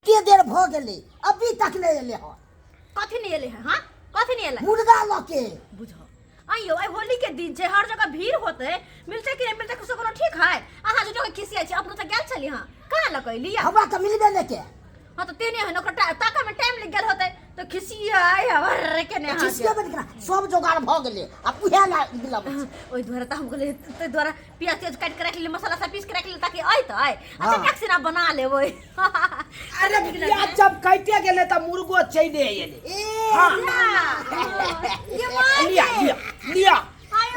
कते देर भऽ गेलै अभी तक नहि एलै हँ। कथी नहीं एले है? हाँ, कथी नहीं एले? मुर्गा लऽ के। बुझो आइयो, आई होली के दिन छै, हर जगह भीड़ होते, मिलते कि नहीं मिलते कुछ कोनो ठीक है। अहाँ जो के खिसिया छी, अपनो तऽ गेल छली। हाँ, कहाँ लऽ के एली? हमरा तऽ मिलबे नहि के। हाँ, तऽ तेने है ओकरा ताका में टाइम लग गेल होते तऽ खिसिया हमर के ने। खिसियेबे नहि केना, सब जोगाड़ भऽ गेलै आ उएह ला मिलब। ओहि दुआरे तऽ हम कहलियै, ताहि दुआरे प्याज त्याज काटि के राखि लेली, मसाला सब पीस के राखि लेली, ताकि अइ तऽ अइ अच्छा टैक्सी ना बना लेबै। अरे, प्याज जब काटे गेलै तऽ मुर्गो चले एलै। ए। हाँ। ये माँ। लिया लिया लिया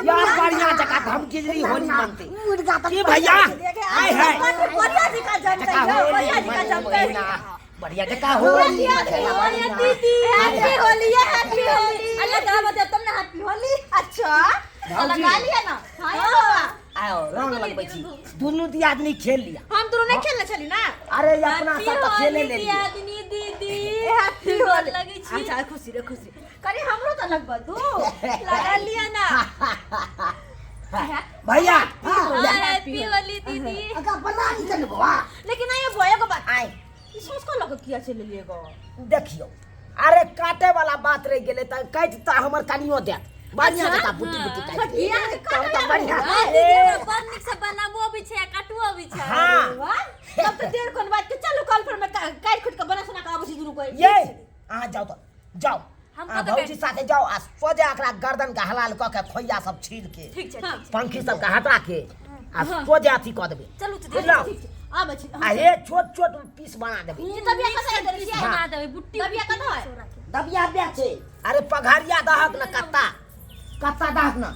यार, बढ़िया जगह धमकिजरी होली मनते। मुर्गा तऽ की भैया, आय है। बढ़िया जी का जमते। जका होली। बढ़िया जी का जमते। बढ़िया जका होली। दीदी, हैप्पी होली, हैप्पी होली। अल्लाह का बता तुमने हैप्पी होली। अच्छा तो लगा लिया ना? हां ये बाबा। आओ, रंग लगबै छी, दुनू दियादनी खेल लिया। हम दोनों नहीं खेलने चली ना। अरे, अपना सब तऽ खेले ले लिया। दियादनी दीदी। हैप्पी होली। लगै छी। अच्छा, खुशी रे, खुशी करी, हमरो तो लगबा दू। लगा लिया ना। भैया। हैप्पी होली दीदी। अगर बना नहीं चल बौआ। लेकिन आइए बोए को बात आय। ई सोच को लग किया चले लिए गो? देखियौ, अरे काटे वाला बात रहि गेलै तऽ काटि तऽ हमर कनियो देत, बढ़िया जकाँ बुटी बुटी काटि के। किया तब तऽ बढ़िया। हाँ दीदी, हमरा बड़ नीक से बनाबो अबै छै आ काटबो अबै छै। हाँ। वाह, तब तो देर कोन बात के, चलो कल पर मैं काट खुट के बना सुना के आबै छी दुनू कोई। ये अहाँ जाउ तऽ जाउ। हम अहाँ कतऽ? भौजी साथे जाउ आ सोझे एकरा गर्दन के हलाल कऽ के, खोइया सब छील के, ठीक छै, ठीक छै। पंखी सबके हटा के आ सोझे अथी कऽ देबै। चलू तऽ। बुझलहुँ? ठीक छै, आबै छी हम। आ हे, छोट छोट पीस बना देबै। ई तबिया कतऽ है? नीक से बना देबै बुट्टी। तबिया कतऽ है? दबिया बे छै। अरे, पघारिया दहक ने, कत्ता कत्ता दहक ने।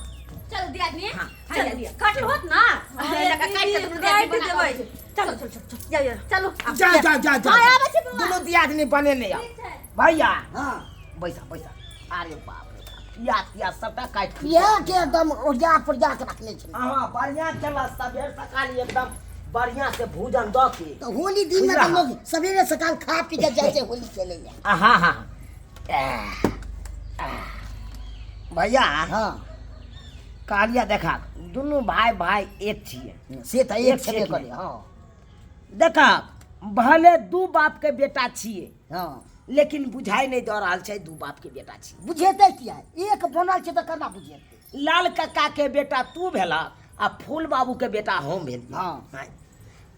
चलो दियादनी। हाँ। चलो दिया, काटल होत ना? हाँ, लगा काट के दुनू दियादनी काटि बना के देबै। आबै छी। चलो चलो चलो चलो, जाओ जाओ, चलो आब। जा जा जा जा। हाँ, आबै छी बौआ। दुनू दियादनी बनेने आउ। भैया। हाँ। बैसा बैसा। अरे बाप रे बाप, प्याज त्याज सबटा काटि के पिया के एकदम ओरिया पोरिया के रखने छै। हाँ, बढ़िया केला, सबेर सकाल एकदम बढ़िया से भोजन दऽ के। तऽ होली दिन में बुझला? तऽ लोग सवेरे सकाल खा पी के जाइ छै होली खेले लए। हाँ हाँ, आह, आह। भैया। हाँ। कहलिया देखा, दुनू भाई भाई एक छियै। से तऽ एक एक छेबे छियै। करे, हाँ। देखा, भले दू बाप के बेटा छियै, लेकिन बुझाइ नहि दऽ रहल छै दू बाप के बेटा छियै। बुझेतै किया? एक बनल छै तऽ केना बुझेतै? लाल कक्का के बेटा तू भेला आ फूल बाबू के बेटा हम भेलियै।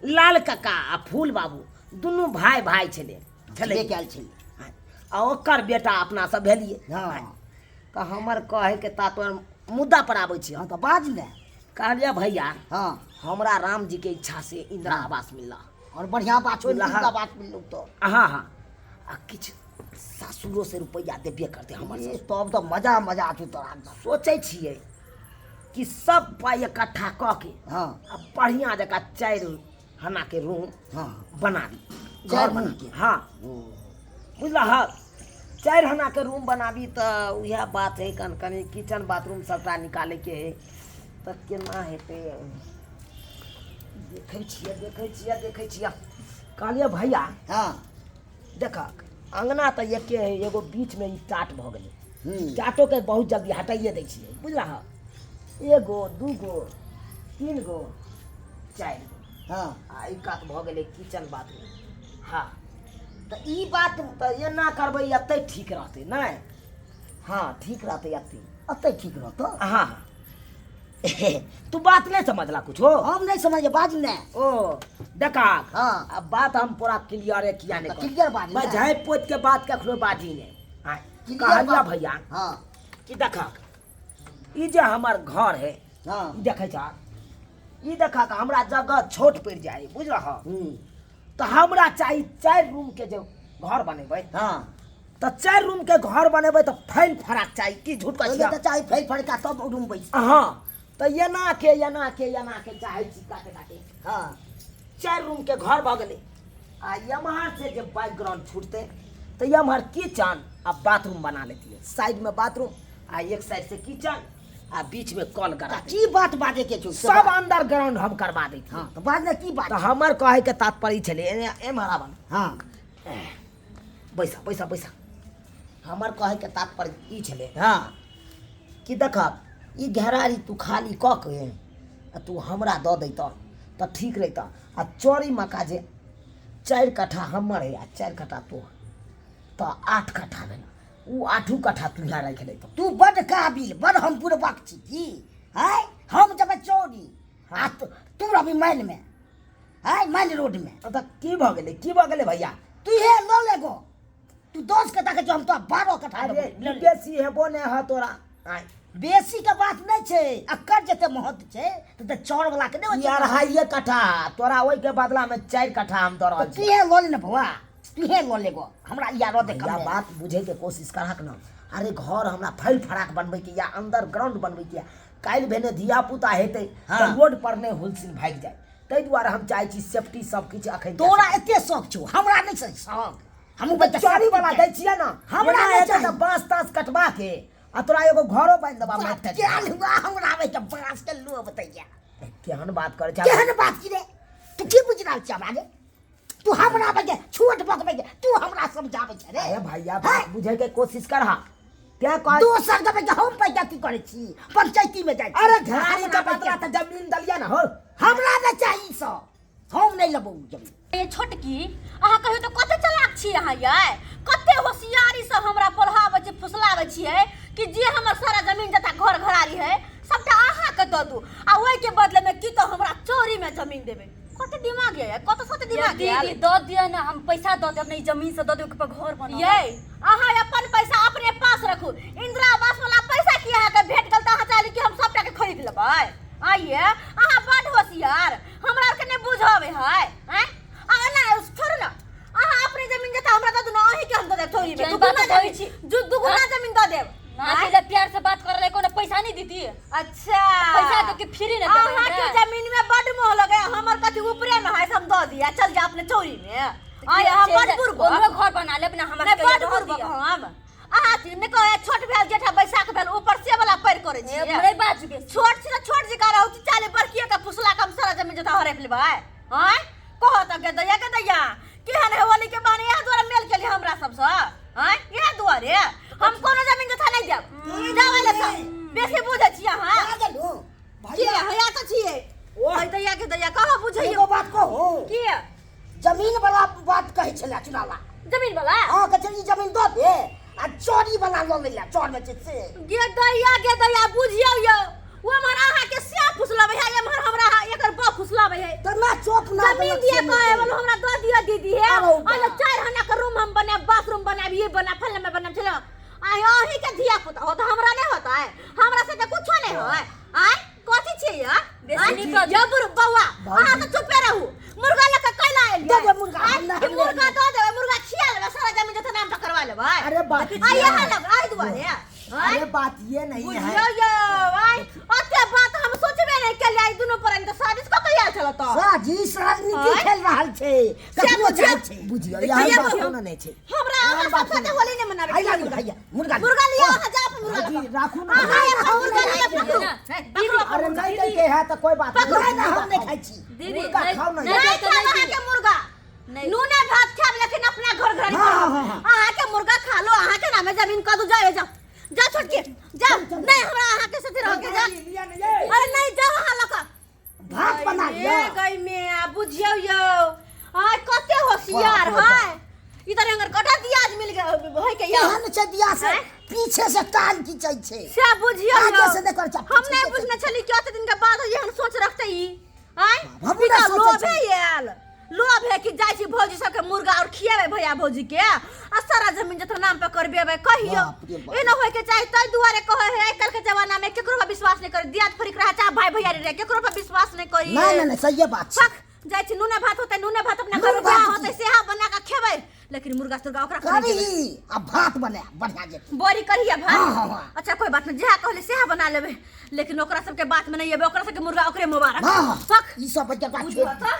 लाल कक्का आ फूल बाबू दुनू भाई भाई छलै। छेबे छलै। कयल छलै। आ ओकर बेटा अपना सब भेलियै। तऽ हमर कहैके तात्पर्य, मुद्दा पर आबै छी। हाँ, तऽ बाज ने। कहलियै भैया, हमरा राम जी के इच्छा से इंदिरा आवास मिलला। और बढ़िया बात छै। बुझला? इंदिरा आवास मिललौ तऽ। हाँ हाँ, आ किछु सासुरो से रुपैआ देबे करतै हमर ए, ससुर। तब तऽ मजा मजा छै तोरा एकदम। सोचै छियै कि सब पाइ इकट्ठा कऽ के आ बढ़िया जकाँ चारि हना के रूम बना दी। चारि घर बना रूम के? हाँ, बुझलह, चारि हना के रूम बनाबी तऽ उएह बात है, कन कनि किचन बाथरूम सबटा निकालैके है, तऽ केना हेतै, देखै छियै, देखै छियै, देखै छियै। कहलियै भैया, देखक, अङ्गना तऽ एके है, एगो बीचमे ई टाट भऽ गेलै। टाटोके बहुत जल्दी हटाइए दै छियै, बुझलह? एगो, दूगो, तीन गो, चारि गो। आ ई कात भऽ गेलै किचन बाथरूम। हाँ। तऽ ई बात तऽ एना करबै, एतै ठीक रहतै नहि? हाँ, ठीक रहतै एतै। एतै ठीक रहतौ? हाँ, तू बात नहि समझला कुछो? हम नहि समझ, बाज ने। ओ देखा। अब बात हम पूरा क्लियर है किया नहीं? तऽ क्लियर बाज मैं ने। झाँपि पोति के बात कखनो बाजी नहि। हाँ, क्लियर कहलिया बात। भैया कि देखा, ई जे हमर घर है, ई देखै छह, ई देखा के हमरा जगह छोट पड़ि जाइ, बुझलह? तऽ हमरा चाही चारि रूम के जे घर बनेबै। तऽ चारि रूम के घर बनेबै तऽ फैल फराक चाही की झूठ कहै पहिले छियै? तऽ चाही फैल फड़का, तब रूम बैस। हाँ, तऽ एना के एना के एना के चाहै छी काटे काटे। चारि रूम के घर भऽ गेलै आ एम्हर से जे बैकग्राउंड छूटतै तऽ एम्हर किचन आ बाथरूम बना लेतियै, साइडमे बाथरूम आ एक साइड से किचन आ बीच में कल गड़ा तऽ की बात बाजे के छौ? सब अंडर ग्राउंड हम करवा दैतियै। हाँ, तऽ बाज ने, की बात? तऽ हमर कहै के तात्पर्य छलै, एम्हर आबऽ। बैसा बैसा बैसा। हमर कहै के तात्पर्य ई छलै कि देखब, ई घेरारी तू खाली कऽ के आ तू हमरा दऽ दैतह तऽ ठीक रहितह आ चोरी मका जे 4 कट्ठा हमर है आ 4 कट्ठा तोहर, तऽ 8 कट्ठा भेल। ओ 8 कट्ठा तू यहाँ राखि ले। तू बड काबिल, बड हम बुड़बक छी की है? हम जब चोरी आ तू रहबी माइन में है, माइन रोड में। तऽ की भऽ गेलै, की भऽ गेलै भैया? तू हे लऽ ले गो, तू 10 कट्ठा के छौ, हम तो 12 कट्ठा अरे देबौ। ई बेसी हेबो नहि है तोरा। आँय। बेसी के बात नहीं छै, अकर जते महत्व छै तऽ चौर वाला के नहि होइ ई छै। 2.5 कट्ठा तोरा, ओहि के बदला में 4 कट्ठा हम दऽ रहल तऽ छी। तू हे लऽ ले ने बौआ, तू हे लऽ ले गो, हमरा इया रह दे। भैया कम बात बुझे के कोशिश करहक न। अरे घर हमरा फैल फराक बनबै के या अंदर ग्राउंड बनबै के या, काल्हि भेने धिया पुता हेतै हाँ। तऽ रोड पर नहि हुलसिन भागि जाय, ताहि दुआरे हम चाहै छी सेफ्टी सब किछु अखन। तोरा एते शौक छौ, हमरा नहि छै शौक। हमहूँ बच्चा चोरी वाला दै छियै ने, हमरा एना नहि हेतै चाही। तऽ बाँस ताँस कटवा के आ तोरा एगो घरो बान्हि देबा। माटि ताटि। केहन हुआ हमरा आबै के बाँस के लोभ दैया। केहन बात करै छै? केहन बात की रे? तू की बुझि रहल छी हमरा रे? तू हमरा आबै के छोट बकबै के तू हमरा समझाबै छै रे? अरे भैया, बात बुझे के कोशिश करहा, तें कह। दोसर देबै के हम पैसा की करै छी? पंचायती में जाइ छी। अरे घरारी के हमरा बदला तऽ जमीन दलिया ने हो। हमरा नहि चाही ई सब, हम नहि लेबौ उ जमीन। ए छोटकी, अहाँ कहियो तऽ कते चलाक छी अहाँ यै, कते होशियारी से हमरा पढ़ाबै छी फुसलाबै छियै कि जे हमर सारा जमीन जथा घर घरारी है सबटा अहाँके दऽ दू आ ओहिके बदले में की तऽ हमरा चोरी में जमीन देबै। कते दिमाग यै, कते सते दिमाग यै। दीदी दऽ दिअ ने, हम पैसा दऽ देब ने, ई जमीन से दऽ देब पर घर बनाउ। यै अहाँ अपन पैसा अपने पास रखू। इंदिरा आवास वाला पैसा की अहाँके भेट गेल तऽ अहाँ चाहली कि हम सबटा के खरीद लेबै? आइये अहाँ बड होशियार, हमरा आरके नहि बुझाबै है। आँय आ ना छोड़ू ना, अहाँ अपने जमीन जता हमरा दऽ दू ना, अहीं के हम दऽ देब थोड़ी में केहन दुगुना बात कहै जमीन छी? दुगुना जमीन दऽ देब। ना अकेले प्यार से बात करले कोनो पैसा नहीं दीती। अच्छा पैसा दो के फ्री ना देबै अहाँ के हमरा। जमीन में बड मोह लगे, हमर कथी ऊपरे में है से हम दऽ दिया। चल जा अपने चोरी में। आय अहाँ चलि बड जा, बुड़बक। ओम्हरो घर बना लेब ना हमरा नहि के बड रह बुड़बक दिअ। हम अहाँ छी नहि कहै छोट भेल जेठा बैसाख भेल ऊपर से वाला पैर करै ए, छियै। नहि बाजू बेसी। छोट छी तऽ छोट जकाँ रहू, चाले बड़किए के फुसला के हम सारा जमीन जथा हड़प लेबै। आँय कह तऽ के दैया के दैया केहन है होली के बहाने इएह दुआरे मेल केली हमरा सबसँ। आँय इएह दुआरे हम कोनो जमीन जथा नहि देब। जाउ एले सब बेसी बुझै छी अहाँ। आ गेलू की भैया? हैया तऽ छियै। ओह। है दैया के दैया कहाँ बुझैयौ? एगो बात कहू? की? जमीन वाला बात कहै छलै चुनावा। जमीन वाला? हाँ, कहै छलै ई जमीन दऽ दे आ चोरी वाला लऽ लै चोर में छै से। गे दैया गे दैया बुझियौ यौ, ओ एम्हर अहाँके से फुसलाबै है, एम्हर हमरा एकर बाप फुसलाबै है। तऽ ना चोप ना जमीन देलक दिया से कहे नहि। बोलो हमरा दऽ दिअ दीदी हे। अरे बा। अरे 4 आना के रूम हम बनाब, बाथरूम बनाब, ये बनाब, फल्ला में बनाब, चलो आय अहीं के धिया पुता हो तऽ हमरा नहि होता है, हमरा से तऽ कुछो नहि होय। आय कथी छियै यार? बेसी आँय? नीक बात। यौ बुढ़ बौआ, अहाँ तऽ चुपे रहू। मुर्गा लऽ कऽ कैला एलियै? दऽ दे मुर्गा, आँय? हम कि नहि मुर्गा दऽ देबै, मुर्गा खिया लेबै, सारा जमीन जथा नाम पर करवा लेबै। अरे बात आइ ये यहाँ है। लग, आइ दुआरे। आँय? अरे बात ये नहीं है। बुझियौ यौ, आँय, ओते बात हम सोचबे नहि केलियै, आइ दुनू प्राणी तऽ साजिश कऽ के आयल छल ओतऽ। साजिश राजनीति आँय? खेल रहल छै, से कखनो बुझियौ। जाइ छै। बुझियौ, देखियौ, एहन बात बुझियौ। कोनो नहि छै। हमरा एहन अहाँ बात सब साथे नहि। होली नहि मनाबै आइ के लाबू मुर्गा। भैया, मुर्गा मुर्गा लिअ, अहाँ जाउ अपन मुर्गा भाईजी, लऽ कऽ। राखू ना। अहाँ अपन मुर्गा लिअ, पकड़ू। ना। पकड़ू अपन अरे मुर्गा। नहीं दै के है तऽ कोई बात पकड़ू। नहि नहि, हम नहि खाइ छी। दीदी मुर्गा नहीं खाउ ना। नहीं नहीं तो खाएब नहीं अहाँके मुर्गा। नहीं। नूने भात खाएब लेकिन अपना घर घरारी हाँ, करब। हाँ, हाँ। अहाँके मुर्गा खा लो, अहाँके नामे जमीन कदू जाओ, जाओ जा छोटकी जा। नहीं हमरा अहाँके साथे रह के जा। अरे नहीं जाओ अहाँ लऽ कऽ। भात बना लिअ। ए गई में आ बुझियौ यौ, आय कते होशियार बाप रे है ई तरह अंगर कटा दियाज मिल गए होय के यौ। केहन छै दिया से आँय? पीछे से टांग खींचै छै। से बुझियौ आगे यौ। से नहि करै छै, हम पीछे नहीं से बुझने छली कि ओते दिन के बाद एहन सोच रखते ई। आँय? हमहूँ ई तऽ नहि सोचै लोभे छी। आयल, लोभ है कि जाइ छी भौजी सबके मुर्गा और खिएबै भैया भौजी के आ सारा जमीन जथा नाम पर करबेबै। कहियो बाप रे बाप। एना होय के चाही, ताहि दुआरे कहै है आइ काल्हि के जमाना में केकरो पर विश्वास नहि करी। दियाद फरिक रहा चाहे भाई भैयारी रहे, केकरो पर विश्वास नहि करी। नहि नहि नहि, सहिए बात छै। फक जाइ छी नूने भात होतै, नूने भात अपना नून घर में भात जहाँ की? होतै सेहा बना के खेबै, लेकिन मुर्गा तुर्गा ओकरा खिलाइ करी देबै। आ भात बना बढ़िया जेतै। बड़ी करी आ भात? हाँ, हाँ, हाँ। अच्छा कोई बात नहीं, जहाँ कहले सेहा बना लेबै, लेकिन ओकरा सबके बात में नहीं एबै। ओकरा सबके मुर्गा ओकरे मुबारक। हाँ, हाँ। फक ई सब बच्चा बुझलो तऽ?